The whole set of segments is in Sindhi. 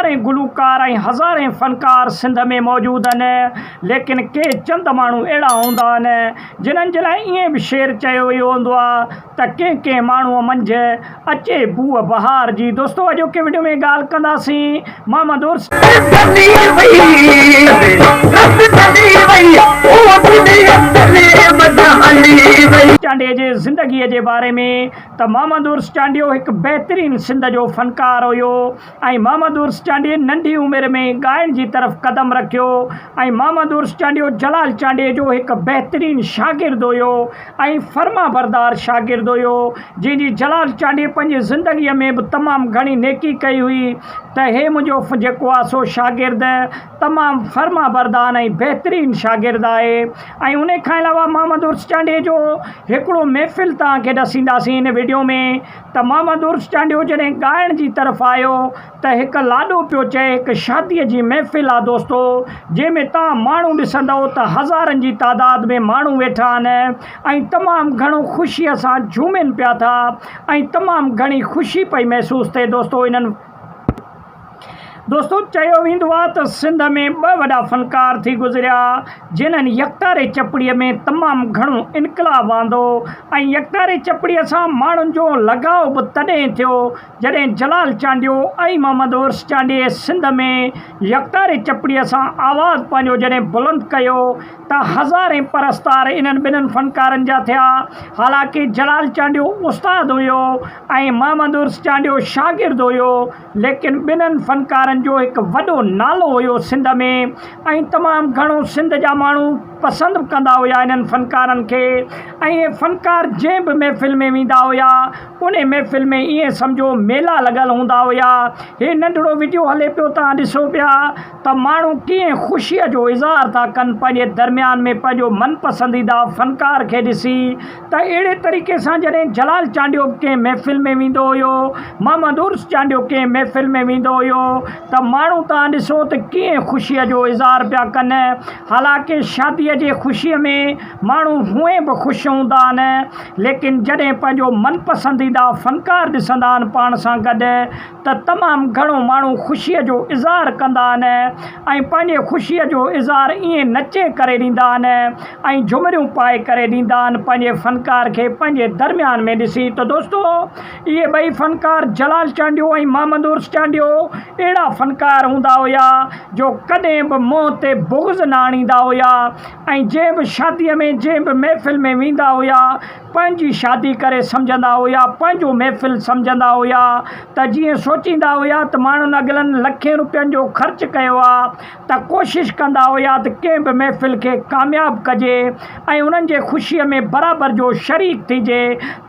هزارين گلوڪار ۽ هزارين فنڪار سنڌ ۾ موجود آهن ليڪن ڪي چند ماڻهو اهڙا هوندا آهن جنھن جي لاء ائين به شعر چيو ويو هوندو آهي ته ڪنهن ڪنهن ماڻهوء منجهه اچي بوء بهار جي دوستو اڄوڪي وڊيو ۾ ڳالهه ڪنداسين محمد عرس. چانڊيي جي زندگيء جي باري ۾ ته محمد عرس چانڊيو هڪ بهترين سنڌ جو فنڪار هيو ۽ محمد عرس چانڊيي ننڍي عمر ۾ ئي ڳائڻ جي طرف قدم رکيو ۽ محمد عرس چانڊيو جلال چانڊيي جو هڪ بهترين شاگرد هيو ۽ فرمانبردار شاگرد هيو جنهن جي جلال چانڊيي پنهنجي زندگيء ۾ به تمام گهڻي نيڪي ڪئي هئي ته هي منهنجو جيڪو آهي سو شاگرد تمام فرمانبردان ۽ بهترين شاگرد آهي ۽ ان کان علاوه محمد عرس چانڊيي جو هڪڙو محفل توهان کي ڏسينداسين هن وڊيو ۾ ته محمد عرس چانڊيو جڏهن ڳائڻ جي طرف آيو ته هڪ لاڏو پيو چئي هڪ شادي جي محفل آ دوستو جنهن ۾ توهان ماڻهو ڏسندؤ ته هزارن جي تعداد ۾ ماڻهو ويٺا آهن ۽ تمام گهڻو خوشي سان جهومين پيا ٿا ۽ تمام گهڻي خوشي پئي محسوس ٿئي دوستو انهن دوستو چيو ويندو آهي ته سنڌ ۾ ٻه وڏا فنڪار ٿي گذريا جنھن يڪتاري چپڙيء ۾ تمام گهڻو انقلاب آندو ۽ يڪتاري چپڙيء سان ماڻهن جو لڳاء به تڏهن ٿيو جڏهن جلال چانڊيو ۽ محمد عرس چانڊيي سنڌ ۾ يڪتاري چپڙيء سان آواز پنهنجو جڏهن بلند ڪيو ته هزارين پرستار انهن ٻنهن فنڪارن جا ٿيا. حالانڪه جلال چانڊيو استاد هيو ۽ محمد عرس چانڊيو شاگرد هيو ليڪن ٻنهن فنڪارن جو هڪ وڏو نالو هيو سنڌ ۾ ۽ تمام گهڻو سنڌ جا ماڻهو پسند به ڪندا هيا انهن فنڪارن کي ۽ اهي فنڪار جنهن به محفل ۾ ويندا هيا انهي محفل ۾ ائين سمجهو ميلا لڳل هوندا هيا. هي ننڍڙو وڊيو هلي پيو توهان ڏسو پيا. ته ماڻهو ڪيئن خوشيء جو اظهار ٿا ڪن پنهنجي درميان ۾ پنهنجو من پسنديده فنڪار کي ڏسي ته اهڙي طريقي سان جڏهن جلال چانڊيو به ڪنهن محفل ۾ ويندو هيو محمد عرس چانڊيو ڪنهن محفل ۾ ويندو هيو ته ماڻهو توهان ڏسو ته ڪيئن خوشيء جو اظهار پيا ڪن حالانڪه شاديء جي خوشيء ۾ ماڻهو هونئن به خوش هوندا آهن ليڪن جڏهن پنهنجو من پسنديده فنڪار ڏسندا آهن پاڻ سان گڏ ته تمام گهڻو ماڻهو خوشيء جو اظهار ڪندا آهن ۽ پنهنجي خوشيء جو اظهار ائين نچي ڪري ڏيندا آهن ۽ جهمريون پائي ڪري ڏيندا آهن پنهنجي فنڪار کي پنهنجي درميان ۾ ڏسي ته دوستو اهي ٻئي فنڪار جلال چانڊيو ۽ محمد عرس چانڊيو اهڙا فنڪار هوندا هيا جو ڪڏهن به منهن تي بغض نه آڻيندا هيا ۽ جنهن به شاديء ۾ جنهن به محفل ۾ ويندا هيا پنهنجي شادي ڪري سمجهندا هيا، پنهنجو محفل سمجهندا هيا ته جيئن سوچيندا هيا ته ماڻهن اڳلن لکين روپين جو خرچ ڪيو آ ته ڪوشش ڪندا هيا ته ڪنهن به محفل کي ڪامياب ڪجي ۽ انهن جي خوشيء ۾ برابر جو شريڪ ٿيجي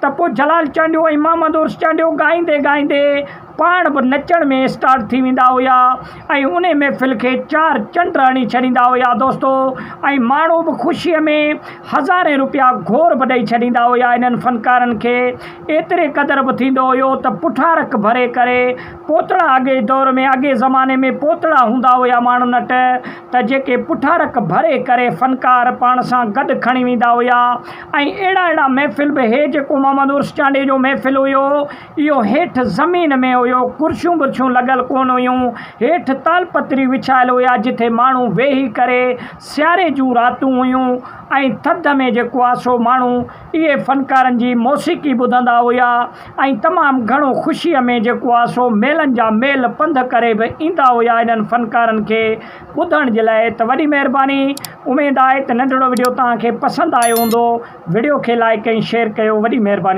ته پوء جلال چانڊيو ۽ محمد عرس چانڊيو ڳائيندي ڳائيندي پاڻ به نچڻ ۾ اسٽارٽ ٿي ويندا هيا ۽ انهي محفل کي چار چنڊ هڻي ڇڏيندا هيا دوستو ۽ ماڻهو به خوشي ۾ هزارين روپيا گهور به ڏئي ڇڏيندا هيا انهن فنڪارن کي ايتري قدر به ٿيندو هيو ته پٺارڪ ڀري ڪري پوتڙا اڳي دور ۾ اڳي زماني ۾ پوتڙا هوندا هيا ماڻهن وٽ ته جيڪي پٺارڪ ڀري ڪري فنڪار پاڻ سان گڏ کڻي ويندا هيا ۽ اهڙا اهڙا محفل به هي جيڪو محمد عرس چانڊيي جو محفل هيو اهو هيٺ زمين ۾ هيو، ڪرسيون برسيون لڳل ڪونه هيون، هيٺ تالپتري وڇايل هيا جٿي ماڻهو ويهي ڪري سياري جون راتون هيون ۽ ٿڌ ۾ جيڪو آ سو ماڻهو اهي فنڪارن جي موسيقي ٻڌندا هيا ۽ تمام گهڻو خوشيء ۾ جيڪو آ سو ميلن جا ميل پنڌ ڪري به ايندا هيا انهن فنڪارن کي ٻڌڻ جي لاء ته وڏي مهرباني اميد آهي ته ننڍڙو وڊيو توهان کي پسند آيو هوندو وڊيو کي لائيڪ ۽ شيئر ڪيو وڏي مهرباني.